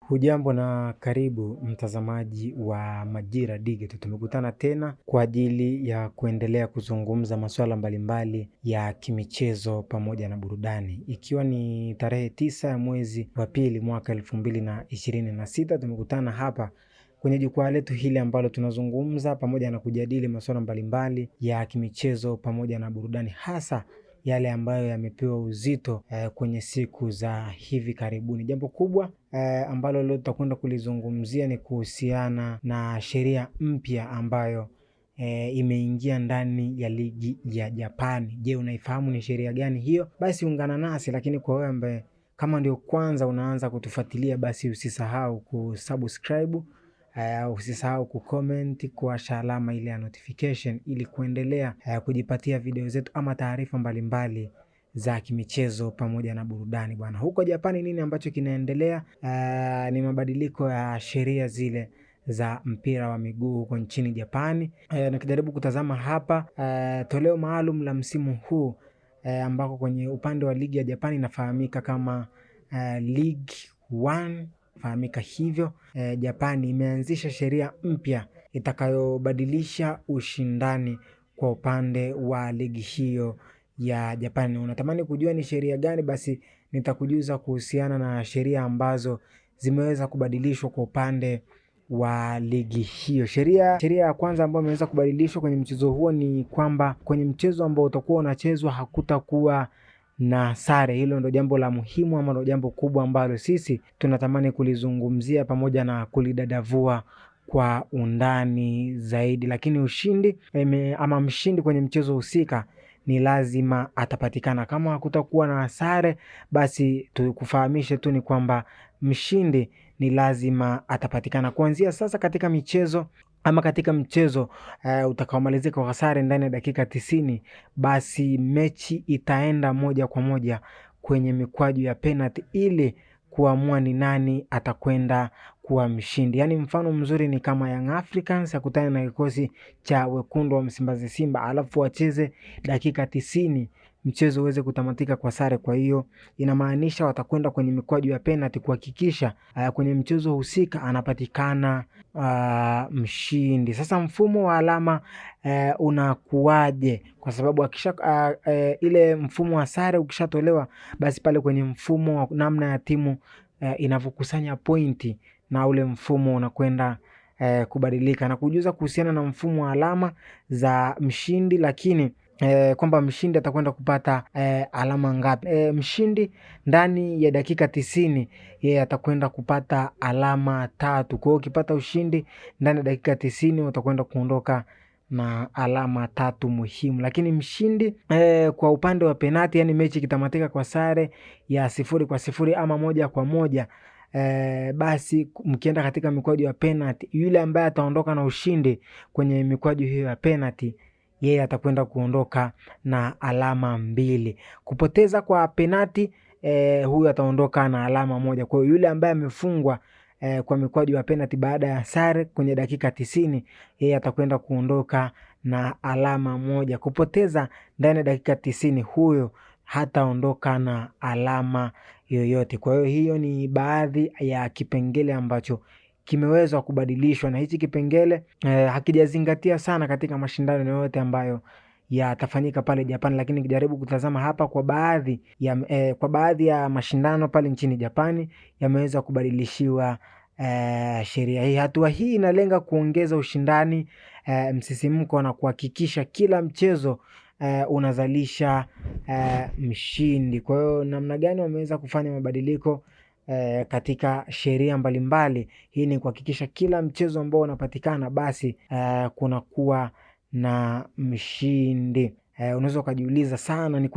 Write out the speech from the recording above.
Hujambo na karibu mtazamaji wa Majira Digital. Tumekutana tena kwa ajili ya kuendelea kuzungumza masuala mbalimbali ya kimichezo pamoja na burudani. Ikiwa ni tarehe 9 ya mwezi wa pili mwaka 2026, tumekutana hapa kwenye jukwaa letu hili ambalo tunazungumza pamoja na kujadili masuala mbalimbali ya kimichezo pamoja na burudani, hasa yale ambayo yamepewa uzito kwenye siku za hivi karibuni. Jambo kubwa ambalo leo tutakwenda kulizungumzia ni kuhusiana na sheria mpya ambayo imeingia ndani ya ligi ya Japani. Je, unaifahamu ni sheria gani hiyo? Basi ungana nasi, lakini kwa wewe ambaye kama ndio kwanza unaanza kutufuatilia, basi usisahau kusubscribe. Usisahau kucomment, kuwasha alama ile ya notification ili kuendelea kujipatia video zetu ama taarifa mbalimbali za kimichezo pamoja na burudani bwana. Huko Japani nini ambacho kinaendelea? Ni mabadiliko ya sheria zile za mpira wa miguu huko nchini Japani. Nikijaribu kutazama hapa toleo maalum la msimu huu ambako kwenye upande wa ligi ya Japani inafahamika kama League One fahamika hivyo. Japani imeanzisha sheria mpya itakayobadilisha ushindani kwa upande wa ligi hiyo ya Japani. Unatamani kujua ni sheria gani? Basi nitakujuza kuhusiana na sheria ambazo zimeweza kubadilishwa kwa upande wa ligi hiyo. Sheria ya kwanza ambayo imeweza kubadilishwa kwenye mchezo huo ni kwamba kwenye mchezo ambao utakuwa unachezwa hakutakuwa na sare. Hilo ndo jambo la muhimu ama ndo jambo kubwa ambalo sisi tunatamani kulizungumzia pamoja na kulidadavua kwa undani zaidi. Lakini ushindi ama mshindi kwenye mchezo husika ni lazima atapatikana. Kama hakutakuwa na sare, basi tukufahamishe tu ni kwamba mshindi ni lazima atapatikana. Kuanzia sasa katika michezo ama katika mchezo utakaomalizika kwa sare ndani ya dakika 90, basi mechi itaenda moja kwa moja kwenye mikwaju ya penalty ili kuamua ni nani atakwenda kuwa mshindi. Yaani mfano mzuri ni kama Young Africans akutane na kikosi cha wekundu wa Msimbazi Simba, alafu wacheze dakika 90 mchezo uweze kutamatika kwa sare. Kwa hiyo inamaanisha watakwenda kwenye mikwaju ya penalty kuhakikisha kwenye mchezo husika anapatikana mshindi. Sasa mfumo wa alama unakuwaje? Kwa sababu akisha ile mfumo wa sare ukishatolewa, basi pale kwenye mfumo wa namna ya timu inavyokusanya pointi na ule mfumo unakwenda kubadilika na kujuza kuhusiana na mfumo wa alama za mshindi, lakini kwamba mshindi atakwenda kupata alama ngapi. Mshindi ndani ya dakika 90 yeye atakwenda kupata alama 3. Kwa hiyo ukipata ushindi ndani ya dakika 90 utakwenda kuondoka na alama 3 muhimu. Lakini mshindi kwa upande wa penati, yani mechi ikitamatika kwa sare ya 0-0 ama 1-1, basi mkienda katika mikwaju ya penalty, yule ambaye ataondoka na ushindi kwenye mikwaju hiyo ya penalty yeye atakwenda kuondoka na alama 2. Kupoteza kwa penati huyu ataondoka na alama 1. Kwa hiyo yule ambaye amefungwa kwa mikwaju ya penalty baada ya sare kwenye dakika 90, yeye atakwenda kuondoka na alama 1. Kupoteza ndani ya dakika 90, huyo hataondoka na alama yoyote. Kwa hiyo hiyo ni baadhi ya kipengele ambacho kimeweza kubadilishwa, na hichi kipengele hakijazingatia sana katika mashindano yoyote ambayo yatafanyika pale Japani, lakini kijaribu kutazama hapa kwa baadhi ya mashindano pale nchini Japani yameweza kubadilishiwa sheria hii. Hatua hii inalenga kuongeza ushindani, msisimko na kuhakikisha kila mchezo unazalisha mshindi. Kwa hiyo namna gani wameweza kufanya mabadiliko katika sheria mbalimbali. Hii ni kuhakikisha kila mchezo ambao unapatikana basi kunakuwa na mshindi. Unaweza ukajiuliza sana ni kwa